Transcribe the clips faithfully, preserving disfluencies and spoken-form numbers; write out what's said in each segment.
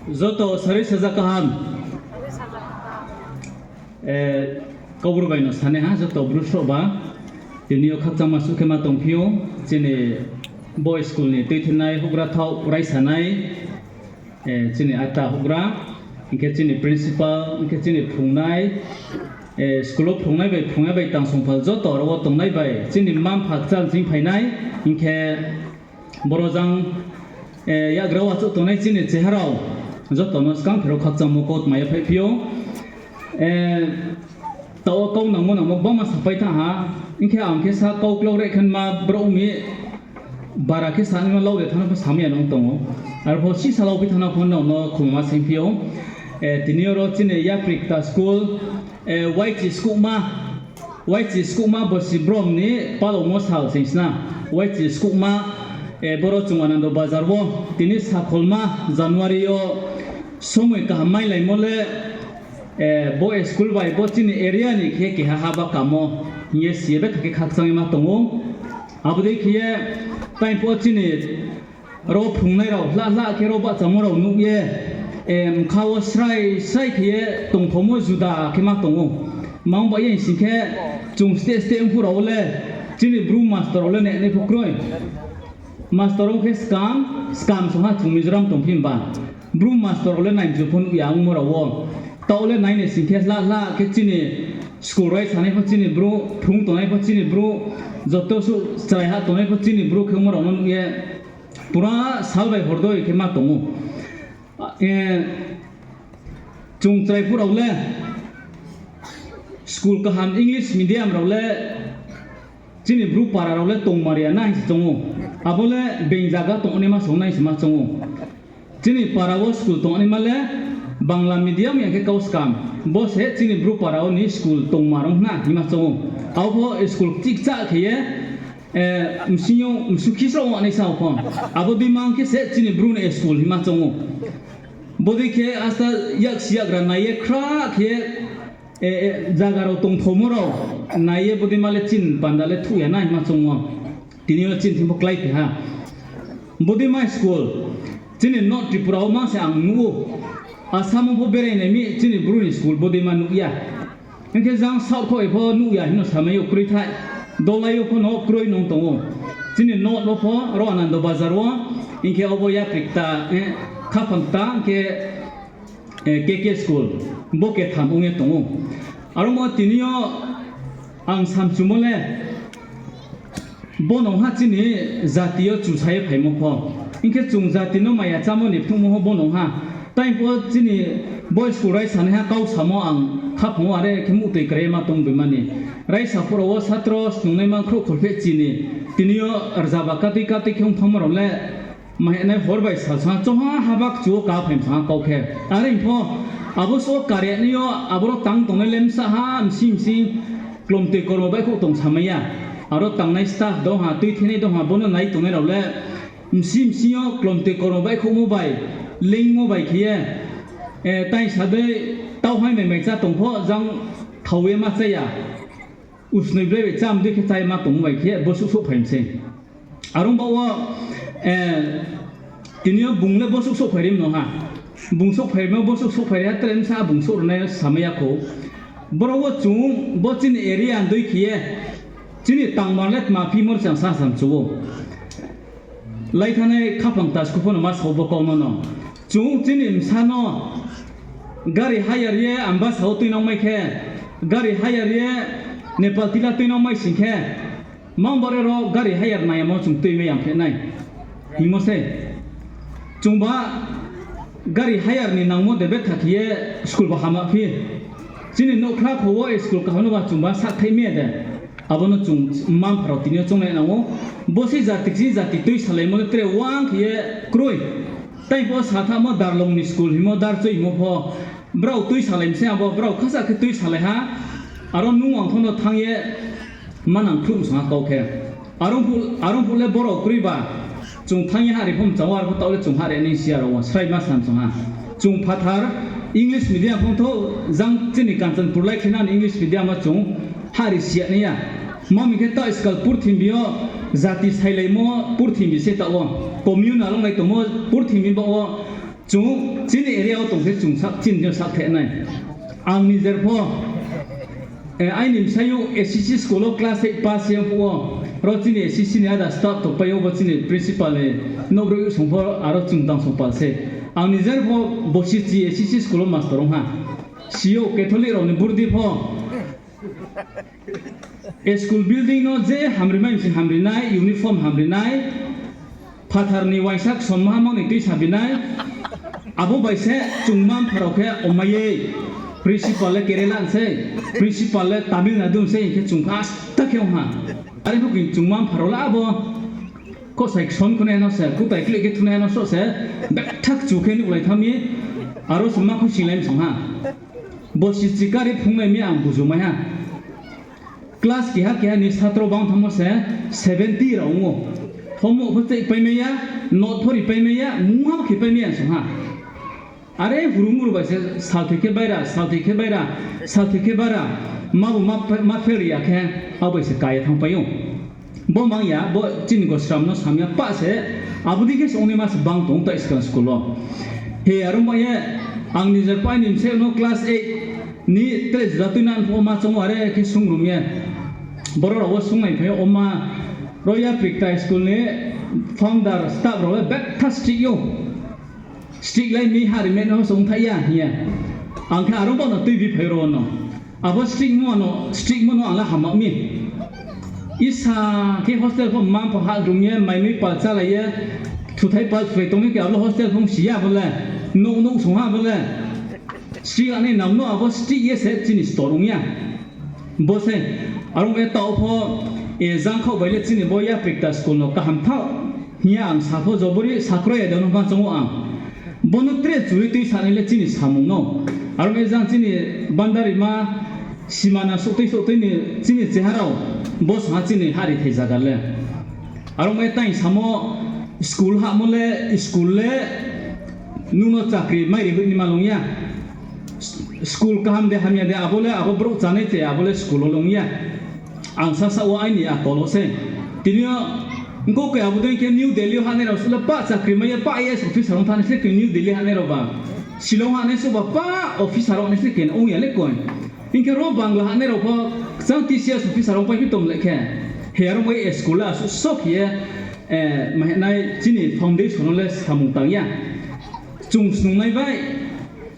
Joto sari saja kaham. Kaubru bai no sanai ha, joto bru sroh ba. Tini yo khakchangma suh khe ma tongphi ou, chini bo school ni tuithenai houhgra thaoh raisanai, chini ata houhgra, hing khe chini principal, hing khe chini phrungnai, school wo phrungnai bai phrungya bai tangsongphal joto aro wo tongnai bai chini mma-mpha kchal ching phainai, hing khe boro jang yagra wo achouh tongnai chini cheha rao, joto no skang pherao khakchangmo kautma yaphaihphi ou. Taoh wo kau nangmo nangmo gbangma sapai thanng ha, hing khe ang khe sa kau klau reh khenma brouh mi bara khe sanaima lau de thanng no pho samai ya nung tong ou. Arpho sisa lauphi thanng no pho nrao no khumama singphi ou. Tini yo ro chini Yaprikta school, waichi skuhma, waichi skuhma bosi brom ni palomo sal sing sna, waichi skuhma, boro chung Anando Bazar wo, tini sakholma January yo somoi kaham mailaimo le, bo school bai bo chini area ni khe keha haba kamo hing ye si ye betha khe khakchang ye ma tong ou. Abo dei khe ye, tai pho chini ro phrungnai rao hla hla khe ro bahchamo rao nuh ye, mkha wo srai srai khe ye tongthomo juda khe ma tong ou. Mang ba ye sing khe, chung state state ongphuh rao wo le, chini bru master rao le nainai pho kroi. Master ong khe skam, skam song ha chung Mizoram tongphi himba. Bru master rao le naimchu pho nuh ya ongmo rao wo. Taoh le nainai sing khe hla hla khe chini school raisanai pho chini bru, phrung tongnai pho chini bru, joto suh chraiha tongnai pho chini bru khe ongmo rao no nuh ye, pura sal bai hordoi khe ma tong ou. Chung chraiphuh rao le, school kaham English medium rao le, chini bru para rao le tongmar ya nai se choung ou. Abo le being zaga tongnaima song nai se ma choung ou. Chini para wo school tongnaima le Bangla medium ya khe kau skam. Bo se chini bru para wo ni school tongmar ong hna hima choung ou. Abo pho school kchih kchah khe ye, bsing yo msu khisrao ong nai sa pho. Abo dei mang khe se chini bru ni school hima choung ou. Bodei khe asta yaksi yagra nai ye khra khe, zaga rao tongthomo rao nai ye bodei ma le chini panda le thuh ya nai hima choung ou. Tini yo chini thing pho kláiphi ha. Bodei ma school, chini North Tripura wo mang se ang nuh ou. Assam wo pho berai nai mi chini bru ni school bodei ma nuh ya. Hing khe jang south kho ye pho nuh ya hing no samai yo kroi thai. Dolai yo pho no kroi nung tong ou. Chini north wo pho ro Anando Bazar wo, hing khe obo Yaprikta, Khaphangta, hing khe K K school, bo ketham ong ye tong ou. Aro mo tini yo ang samchumo le, bo nung ha chini jati yo chusa ye phaimo pho. Hing khe chung jati no maya chámo ni phnuhmo pho bo nung ha. Tai pho chini bo school raisanaiha kau samo ang khaphang wo are khe muhtoi krai ye ma tong bima ni. Raisa phuh rao wo satro snungnaima khrouh kholpheh chini. Tini yo rzaba katui katui khe ong thanngmo rao le, mahenai hor bai sal song ha, choha haba kchu wo ka phaim song ha kau khe. Are pho, abo so karianai yo, aboro tang tongnai le bsa ha, bsing bsing, klomtoi kormo baihkhouh tong samai ya. Aro tangnai staff dong ha, tuithenai dong ha, bo no nai tongnai rao le, bsing bsing yo klomtoi kormo baihkhouhmo bai, leingmo bai khe ye, tai sa dei, tauhaing bai mai chá tong pho, jang thao ye ma chá ya. Usnoi blai bai chá mdei khe chá ye ma tongmo bai khe ye, bo suh souhphai mi sei. Are ong baoh wo, tini yo bung le bo suh souhphai ri mno ha. Bung souhphai rimo, bo suh souhphai ri ha, tre bsa bung souh rinai samai ya khou. Boro wo chung, bo chini area ndoi khe ye, chini tangmar le tma phimo rchang sa samchu ou. Lai thanai Khaphang Tasku pho no ma sao bo kau no no. Chung chini bsa no gari hire ye Ambasa wo tuinang mai khe, gari hire ye Nepal tila tuinang mai sing khe, mang bore ro gari hire nai yamo chung tuimai yang phe nai. Hingmo sei. Chungba gari hire ni nangmo de betha khe ye school ba hama phi. Chini nouhkhla kho wo school kaham no ba chungba sahthaih mi de. Abo no chung mma-mpha rao tini yo choungnai nang ou. Bo se jati kching jati tuisalaimo le tre wang khe ye kroi. Tai pho sathamo Darlong ni school himo, Darchoi himo pho. Brao tuisalai mi se abo, brao khasa khe tuisalai ha. Aro nung ang pho no thanng ye manang khruh song ha kau khe. Are ong phuh le brao kroi ba, chung thanng ye hahri pho mchang wo, arpho taoh le chung hahri nai si ya rao wo, srai ma sam song ha. Chung phathar English medium pho thou, jang chini Kanchanpur lai khe nani English medium wo chung hahri si ya nai ya. Mami khe taoh skal purthimbi yo jati sailaimo purthimbi se taoh wo. Communal onglai tongmo purthimbi baoh wo. Chung chini area wo tong khe chung sa-, chini yo saktheh nai. Ang nijer pho, eh, aini bsayouh S C C school wo class eight pass ye phuh wo, ro chini S C C ni ada staff tongpai ou, bo chini principal ni nouh brouh song pho aro chung tangsong pal se. Ang nijer pho Bosichi S C C school wo master ong ha. Si ou Catholic rao ni burdi pho. School building no je hamri mai msing hamri nai, uniform hamri nai, phathar ni uaingsa ksom maha mang ni tuisa bi nai, abo bai se chung mma-mpha rao khe omai ye, principal le Kerala sei, principal le Tamil Nadu sei, hing khe chung khe asta khe ong ha. Are pho khe chung mma-mpha rao le abo kosai ksom khunai no se, kutai kleh khe thunai no so se, betha kchu khe nuhlai thanng mi, aro se ma khuisinglai msong ha. Bo sichi kari phungnai mi ang buju mai ha. Class keha keha ni satro bang thanngmo se seventy rao ong ou. Homework pho cheih pai mai ya, note pho ri pai mai ya, mungha khe pai mai ya song ha. Are hurumuru bai se salthoi khe baira, salthoi khe baira, salthoi khe baira, ma bo ma, ma fail ri ya khe, abo bai se ka ye thanngpai ou. Bo mang ya, bo chini gosram no sam ya pah se, abo dei khe se ongnaima se bang tong tai skang school wo. He, aro ba ye, ang nijer pha ni bsayouh no class eight ni tre jora tuinang pho ma choung ou, are khe sungrum ye. Boro rao wo sungnai phai ou, oma, ro Yaprikta school ni founder staff rao le betha strict ou. Strict lai mi ha ri me no song thai ya hing ye. Ang khe aro bo no tuibi phai ro no. Abo strict mo no, strict mo no ang le hamma mi. Isa khe hostel pho mma pho ha grung ye, mai mui pal chálai ye, thuthai pal thuthai tong ye khe abo hostel pho si ya bo le, nouh nouh song ha bo le. Strict ani nam no abo strict ye se chini store ong ya. Bo se, aro ye taoh pho, e, jangkhaoh bai le chini bo Yaprikta school no kaham thaoh hing ye ang sa pho jobori sakroi ya de no ma choung ou ang. Bo no tre churi tuisanai le chini samung no. Aro ye jang chini bandarima simana souhtui souhtui ni chini cheha rao, bo sa chini hari thai zaga le. Aro ye tang samo school hahmo le, school le nung no chakri mai ri hoih ni ma lung ya. School kaham de hamya de abo le abo brouh chánai te abo le school wo lung ya. Ang sasa wo aini akol wo se. Tini yo, ongkau khe abo dei khe New Delhi yo hahnai rao suh le pah chakri mai ye pah I A S officer ong thanngnai se khe New Delhi hahnai rao ba. Shillong hahnai suh ba pah officer ong nai se khe ong ya le koi. Hing khe ro Bangla hahnai rao pho kchang T C S officer ong pai phi tong le khe. He aro bai school le asuh sok ye, eh, ma hinai chini foundation no le samung tang ya. Chung snungnai bai,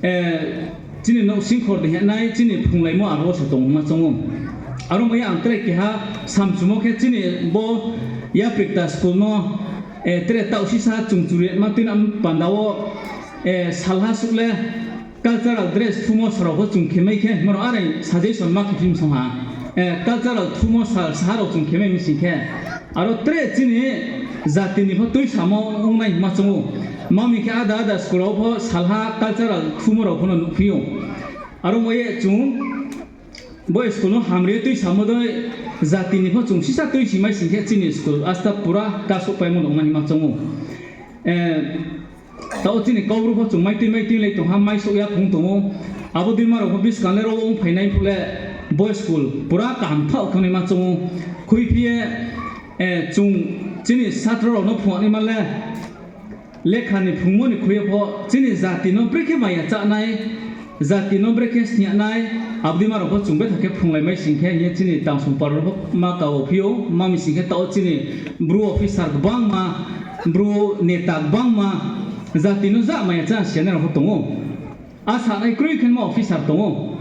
eh, chini nouhsingkhor de hinai chini phrunglaimo aro se tong ma choung ou. Aro bai ang tre keha samchumo khe chini bo Yaprikta school no, eh, tre taoh sisa chung churi ma tuinang panda wo, eh, salha suh le cultural dress thumo sal rao pho chung khemai khe, moro are suggestion ma khe phim song ha. Eh, cultural thumo sal saha rao chung khemai mi sing khe, aro tre chini jati ni pho tuisamo ong nai hing ma choung ou. Ma mi khe ada ada school rao pho salha cultural thumo rao pho no nuhphi ou. Aro bai ye chung bo school no hamri ye tuisamo dei jati ni pho chung sisa tuisimai sing khe chini school asta pura kasouhpaimo no ong nai hing ma choung ou. Eh, taoh chini Kaubru pho chung mai tui mai tui lai tong ha, mai souh ya phung tong ou. Abo dei ma rao pho buskang le ro ongphainai phuh le bo school pura kaham thaoh khe ong nai ma choung ou. Khuiphi ye, eh, chung chini satro rao no phrung naima le lekha ni phrungmo ni khui ye pho chini jati no brekhe maya chánai, jati no brekhe sni ya nai, abo dei ma rao pho chung betha khe phrunglaimai sing khe hing ye chini tangsong pal rao pho ma ka wo phi ou, ma mi sing khe taoh chini Bru officer gbangma, Bru neta gbangma, jati no ja maya chá si ya nai rao pho tong ou. Asanai kroi khe ma officer tong ou.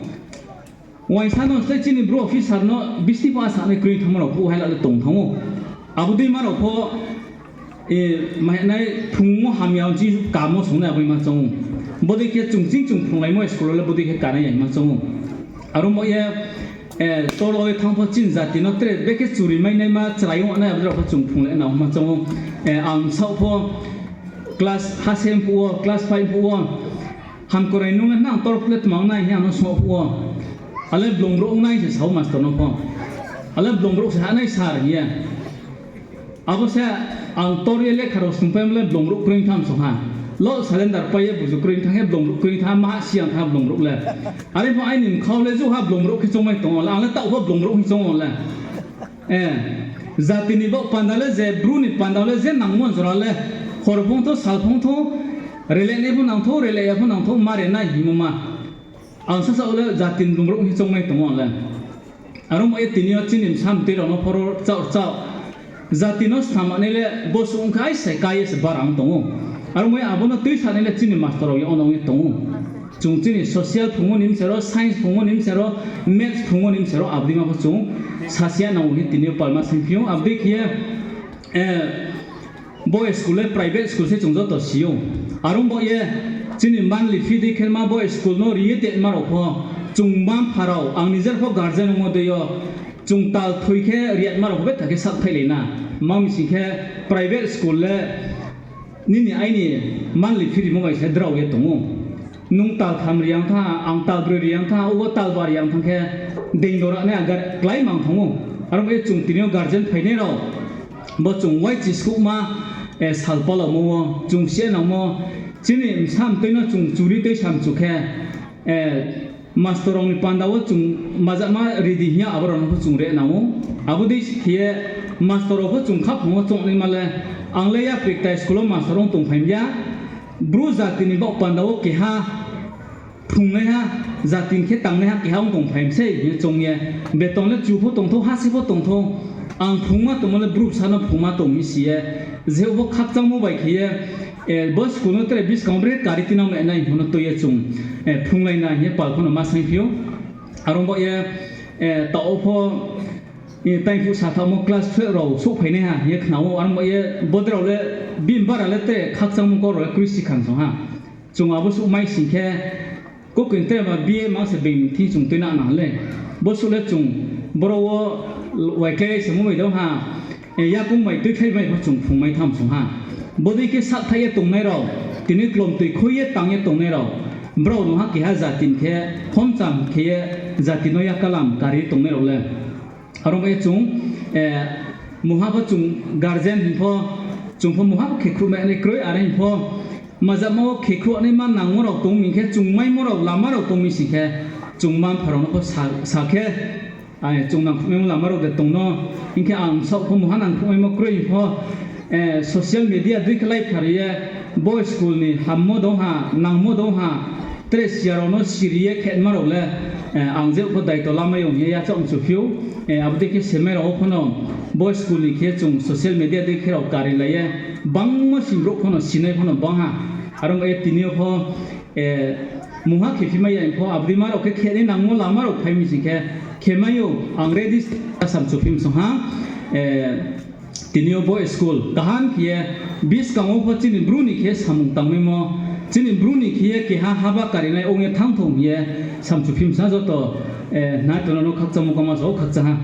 Uaingsa no se chini Bru officer no bisni pho asanai kroi thanngmo rao phuh hai la le tong thanng ou. Abo dei ma rao pho, eh, ma hinai phrungmo hamya ong chi kamo songnai abo ma choung ou. Bodei khe chung ching chung phrunglaimo school wo le bodei khe kanai ya hing ma choung ou. Aro mo ye, eh, toro ye thanng pho chini jati no tre bekhe churi mai naima chrai ong nai abo rao pho chung phrunglai na hing ma choung ou. Eh, ang saoh pho class ha sem phuh wo, class five phuh wo, hamkrai nung le nang tor le tmang nai hing ye ang no sung phuh wo. Ale blong brouh ong nai se sao master no pho. Ale blong brouh se ha nai sir hing ye. Abo se ang tor ye lekha rao snungpai le blong brouh kroi thanng song ha. Lo calendar pai ye buju kroi thanng ye blong brouh kroi thanng ha, maha si ang thanng blong brouh le. Are pho aini mkha wo le jouh ha blong brouh khe choungmai tong ou le, ang le taoh pho blong brouh hing choung ou le. Eh, jati ni baoh panda le je, Bru ni panda le je nangmo jora le, hor phung thou, sal phung thou, Rele nai pho nangthou, rele ya pho nangthou, ma re nai hingmo ma. Ang sasa le jati ni lungrouh hing choung nai tong ou ang le. Aro mo ye tini yo chini bsa mtoi rao no phoro rchaoh rchaoh. Jati no snam nai le bo suh ong khe aisai ka ye se bara ong tong ou. Aro mo ye abo no tuisa nai le chini master rao ye ono ong ye tong ou. Chung chini social phrungmo ni bsa ro, science phrungmo ni bsa ro, maths phrungmo ni bsa ro, abo dei ma pho chung sasi ya nang ou hing tini yo palma saingphi ou. Abo dei khe ye, bo school le private school se chung joto si ou. Are ong baoh ye chini monthly fee dei khe ma bo school no ri ye tongma rao pho, chung mma-mpha rao, ang nijer pho guardian ongmo dei yo, chung tal thoi khe ri yama rao pho betha khe saohthaih lai na. Ma mi sing khe private school le nini aini monthly fee rimo bai se drao ye tong ou. Nung tal tham ri yang thanng, ang tal broi ri yang thanng, ubo tal ba ri yang thanng khe, deing dora nai agar klái mang thanng ou. Aro bai ye chung tini yo guardian phainai rao, bo chung waichi skuhma, sal palamo wo chung si ye nangmo, chini bsa mtoi no chung churi tei samchu khe, master rao ni panda wo chung majama ri di hing ye abo rao no pho chung re nang ou. Abo dei khe ye master rao pho chung khaphang wo choungnaima le, ang le yapri kta school wo master ong tongphai mi ya. Bru jati ni baoh panda wo keha phrungnaiha, jati ni khe tangnaiha keha ong tongphai mi sei hing ye choung ye, beton le chu pho tongthou, hasi pho tongthou, ang phrungma tongmo le bru bsa no phrungma tong mi si ye, je bo khakchangmo bai khe ye, bo school no tre buskang wo brekhe kari tinang nai hing pho no tui ye chung phrunglai na hing ye pal pho no ma saingphi ou. Are ong baoh ye, taoh wo pho, taingphuh sathaohmo class twelve rao souhphainaiha hing ye khna ou. Are ong baoh ye bodei rao le bini bara le tre khakchangmo kau rao le kroi si khan song ha. Chung abo suh mai sing khe, kokoi tre ma B A mang se being thing chung tuinang nang le. Bo suh le chung boro wo waikhlai se mo bai dong ha, yakoung bai tuikhlai bai pho chung phrungmai tham song ha. Bodei khe saohthaih ye tongnai rao, tini klomtoi khui ye tang ye tongnai rao, brao nungha keha jati ni khe homcham khe ye jati no yakalam kari tongnai rao le. Aro bai ye chung, mungha pho chung guardian hing pho, chung pho mungha pho khekhruh mai nai kroi, are hing pho majama wo khekhruh naima nangmo rao tong mi khe, chung maimo rao lama rao tong mi sing khe, chung mma-mpha rao no pho sa khe, chung nangkhruhmaimo lama rao de tong no, hing khe ang saoh pho mungha nangkhruhmaimo kroi hing pho, social media dei khe lai phari ye, bo school ni hammo dong ha, nangmo dong ha, tre siya rao no siri ye khenma rao le, ang je pho daito lamai ong ye yachaoh mchu phi ou. Abo dei khe semai rao wo pho no, bo school ni khe chung social media dei khe rao kari lai ye, bangma sing brouh pho no sinai pho no bang ha. Are ong ye tini yo pho, mungha khe phi mai ya hing pho, abo dei ma rao khe khenai nangmo lama rao phai mi sing khe, khemai ou, ang ready samchu phi msong ha. Tini yo bo school kaham khe ye, buskang wo pho chini bru ni khe samung tangmaimo, chini bru ni khe ye keha haba karinai ong ye thanng thou hing ye samchu phi msong joto, nai tono no khakchangmo kama sao khakchang ha.